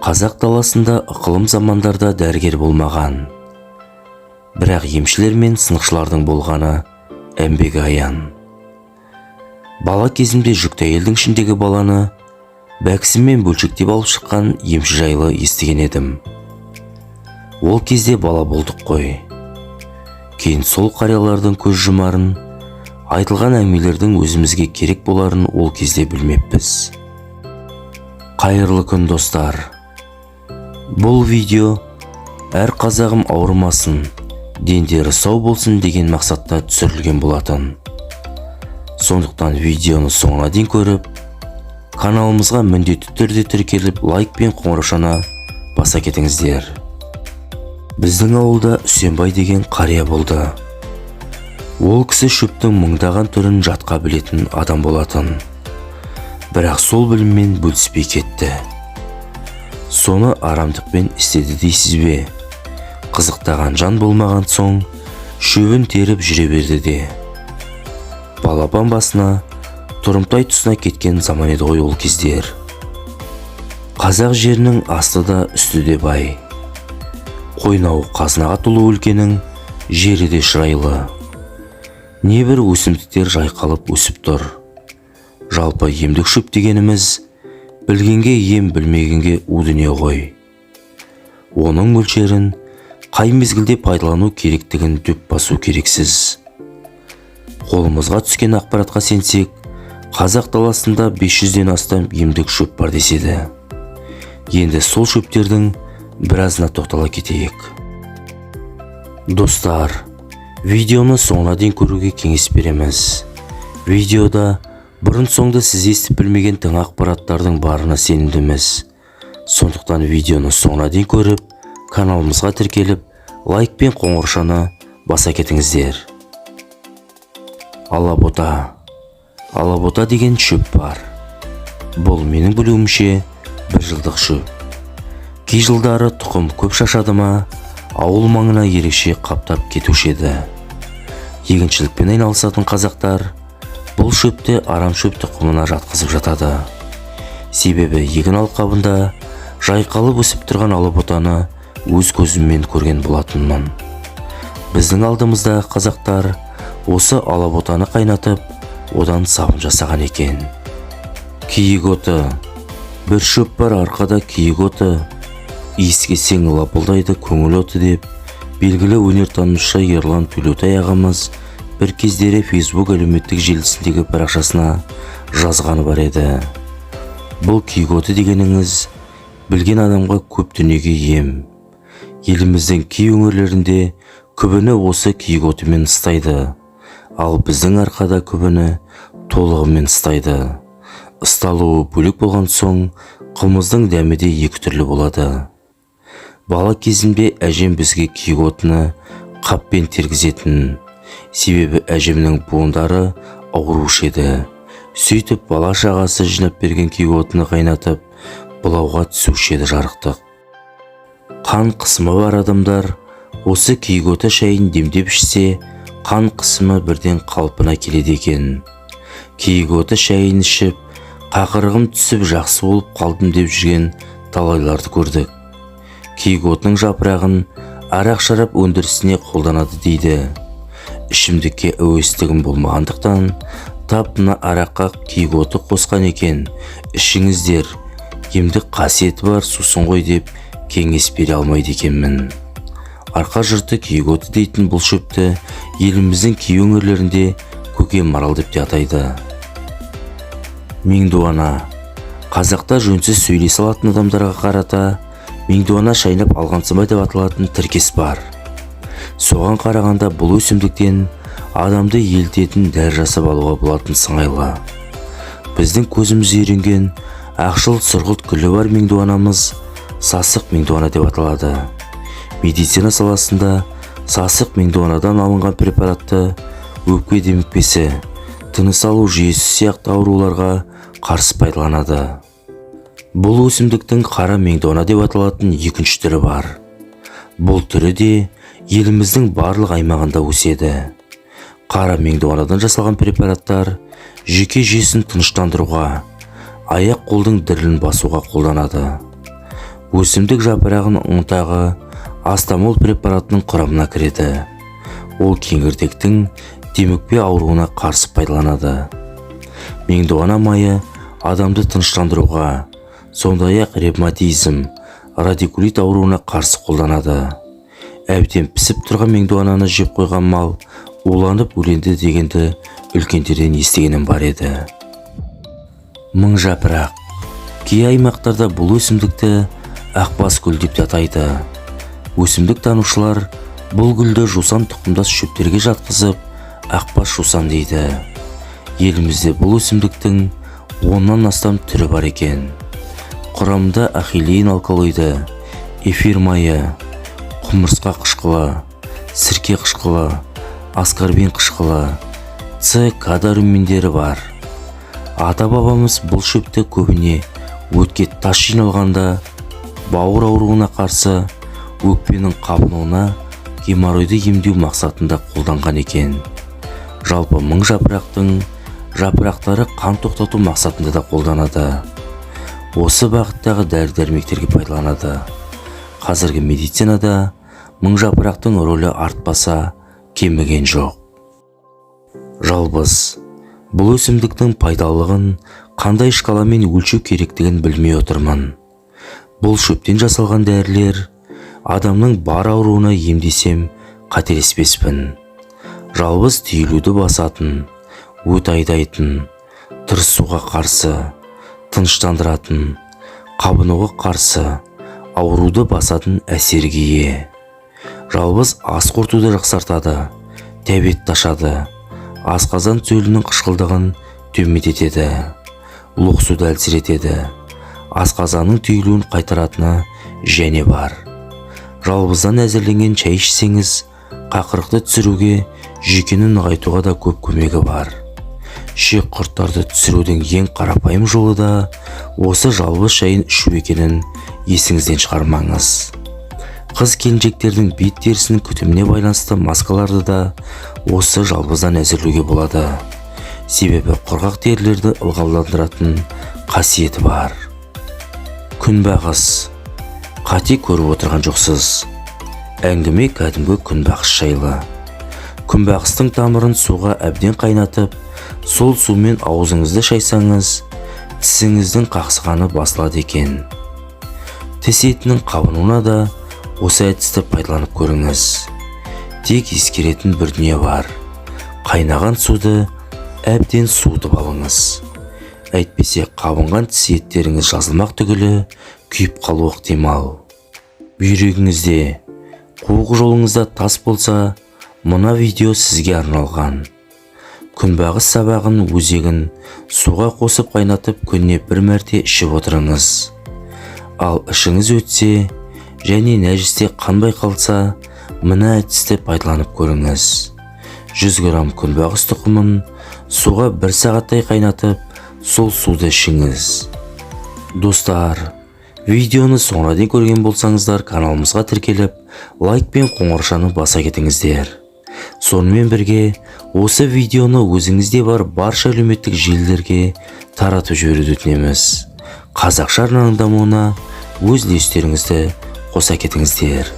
Қазақ даласында ықылым замандарда дәрігер болмаған. Бірақ емшілер мен сынықшылардың болғаны әмбеге аян. Бала кезімде жүкті әйелдің ішіндегі баланы бәкісімен бөлшектеп алып шыққан емші жайлы естіген едім. Ол кезде бала болдық қой. Кейін сол қариялардың көз жұмарын, айтылған әңгімелердің өзімізге керек боларын ол кезде білмеппіз. Қайырлы күн, достар! Бұл видео әр қазағым ауырмасын, дендері сау болсын деген мақсатта түсірілген болатын. Сондықтан видеоны соңына дейін көріп, каналымызға міндетті түрде тіркеліп, лайк пен қоңыраушаны баса кетіңіздер. Біздің ауылда Үсенбай деген қария болды. Ол кісі шөптің мыңдаған түрін жатқа білетін адам болатын. Бірақ сол біліммен бөліспей кетті. Соны арамдықпен істеді дейсіз бе? Қызықтаған жан болмаған соң, шөбін теріп жүре берді де. Балапан басына, тұрымтай тұсына кеткен заман еді ғой ол кездер. Қазақ жерінің асты да, үсті де бай. Қойнауы қазынаға толы өлкенің жері де шырайлы. Небір өсімдіктер жайқалып өсіп тұр. Жалпы, емдік шөп дегеніміз білгенге ем, білмегенге у дүние ғой. Оның мөлшерін, қай мезгілде пайдалану керектігін дөп басу керексіз. Қолымызға түскен ақпаратқа сенсек, қазақ даласында 500-ден астам емдік шөп бар деседі. Енді сол шөптердің біразына тоқтала кетейік. Достар, видеоны соңына дейін көруге кеңес береміз. Видеода бұрын соңды сіз естіп білмеген тың ақпараттардың барына сенімдіміз. Сондықтан видеоны соңына дейін көріп, каналымызға тіркеліп, лайк пен қоңыраушаны баса кетіңіздер. Алабота. Алабота деген шөп бар. Бұл, менің білуімше, бір жылдық шөп. Кей жылдары тұқым көп шашады ма, ауыл маңына ерекше қаптап кетуші еді. Егіншілікпен айналысатын қазақтар бұл шөпті арам шөп тұқымына жатқызып жатады. Себебі егін алқабында жайқалып өсіп тұрған алаботаны өз көзіммен көрген болатынмын. Біздің алдымызда қазақтар осы алаботаны қайнатып, одан сабын жасаған екен. Киік оты. Бір шөп бар арқада, киік оты. Иіскесең, лапылдайды көңіл оты деп белгілі өнертанушы Ерлан Төлеутай ағамыз бір кездері Фейсбук әлеуметтік желісіндегі парақшасына жазғаны бар еді. Бұл киік оты дегеніңіз білген адамға көп дүниеге ем. Еліміздің кей өңірлерінде күбіні осы киік отымен ыстайды. Ал біздің арқада күбіні толығымен ыстайды. Ысталуы бөлек болған соң, қымыздың дәмі де екі түрлі болады. Бала кезімде әжем бізге киік отыны қаппен тергізетін. Себебі әжемнің буындары ауырушы еді. Сөйтіп, бала шағасы жинап берген киік отыны қайнатып, былауға түсуші еді жарықтық. Қан қысымы бар адамдар осы киік оты шайын демдеп ішсе, қан қысымы бірден қалпына келеді екен. Киік оты шайын ішіп, қақырығым түсіп, жақсы болып қалдым деп жүрген талайларды көрдік. Киік отының жапырағын арақ шарап өндірісіне қолданады дейді. Ішімдікке әуестігім болмағандықтан, тап мына араққа киік оты қосқан екен, ішіңіздер, емдік қасиеті бар сусын ғой деп кеңес бере алмайды екенмін. Арқа жұрты киік оты дейтін бұл шөпті еліміздің кей өңірлерінде көке марал деп те атайды. Меңдуана. Қазақта жөнсіз сөйлей салатын адамдарға қарата «меңдуана шайнап алғансың ба» деп аталатын тіркес бар. Соған қарағанда, бұл өсімдіктен адамды елітетін дәрі жасап алуға болатын сыңайлы. Біздің көзіміз үйренген ақшыл сұрғылт гүлі бар меңдуанамыз сасық меңдуана деп аталады. Медицина саласында сасық меңдуанадан алынған препаратты өкпе демікпесі, тыныс алу жүйесі сияқты ауруларға қарсы пайдаланады. Бұл өсімдіктің қара меңдуана деп аталатын екінші түрі бар. Бұл түрі де еліміздің барлық аймағында өседі. Қара меңдуанадан жасалған препараттар жүйке жүйесін тыныштандыруға, аяқ қолдың дірілін басуға қолданады. Өсімдік жапырағының ұнтағы астамол препаратының құрамына кіреді. Ол кеңірдектің демікпе ауруына қарсы пайдаланады. Меңдуана майы адамды тыныштандыруға, сондай-ақ ревматизм, радикулит ауруына қарсы қолданады. Әбден пісіп тұрған меңдуананы жеп қойған мал уланып өледі дегенді үлкендерден естігенім бар еді. Мың жапырақ. Кей аймақтарда бұл өсімдікті ақбас гүл деп те атайды. Өсімдік танушылар бұл гүлді жусан тұқымдас шөптерге жатқызып, ақбас жусан дейді. Елімізде бұл өсімдіктің 10-нан астам түрі бар екен. Құрамында ахилеин алкалоиді, эфир майы, құмырсқа қышқылы, сірке қышқылы, аскорбин қышқылы, С, К дәрумендері бар. Ата-бабамыз бұл шөпті көбіне өтке тас жиналғанда, бауыр ауруына қарсы, өкпенің қабынуына, геморройды емдеу мақсатында қолданған екен. Жалпы мың жапырақтың жапырақтары қан тоқтату мақсатында да қолданады. Осы бағыттағы дәрі-дәрмектерге пайдаланады. Қазіргі медицинада мың жапырақтың рөлі артпаса, кеміген жоқ. Жалбыз. Бұл өсімдіктің пайдалылығын қандай шкаламен өлшеу керектігін білмей отырмын. Бұл шөптен жасалған дәрілер адамның бар ауруына емдесем қателеспеспін. Жалбыз түйілуді басатын, өт айдайтын, тырысуға қарсы, тыныштандыратын, қабынуға қарсы, ауруды басатын әсерге ие. Жалбыз ас қорытуды жақсартады, тәбетті ашады, асқазан сөлінің қышқылдығын төмендетеді, лоқсуды әлсіретеді, асқазанның түйілуін қайтаратыны және бар. Жалбыздан әзірленген шай ішсеңіз, қақырықты түсіруге, жүйкені нығайтуға да көп көмегі бар. Ішек құрттарды түсірудің ең қарапайым жолы да осы жалбыз шайын ішу екенін есіңізден шығармаңыз. Қыз келіншектердің бет терісінің күтіміне байланысты маскаларды да осы жалбыздан әзірлеуге болады. Себебі құрғақ терілерді ылғалдандыратын қасиеті бар. Күнбағыс. Қате көріп отырған жоқсыз. Әңгіме кәдімгі күнбағыс жайлы. Күнбағыстың тамырын суға әбден қайнатып, сол сумен аузыңызды шайсаңыз, тісіңіздің қақсығаны басылады екен. Тіс етінің қабынуына да осы әдісті пайдаланып көріңіз. Тек ескеретін бір дүние бар. Қайнаған суды әбден суытып алыңыз. Әйтпесе қабынған тіс еттеріңіз жазылмақ түгілі күйіп қалуы ықтимал. Бүйрегіңізде, қуық жолыңызда тас болса, мына видео сізге арналған. Күнбағыс сабағын өзегін суға қосып қайнатып, күніне бір мәрте ішіп отырыңыз. Ал ішіңіз өтсе және нәжісте қан байқалса, мына әдісті пайдаланып көріңіз. 100 грамм күнбағыс тұқымын суға бір сағаттай қайнатып, сол суды ішіңіз. Достар, видеоны соңына дейін көрген болсаңыздар, каналымызға тіркеліп, лайк пен қоңыршаны баса кетіңіздер. Сонымен бірге осы видеоны өзіңізде бар барша әлеуметтік желілерге таратып жіберуді өтінеміз. Қазақша арнаның дамуына өз үлестеріңізді қоса кетіңіздер.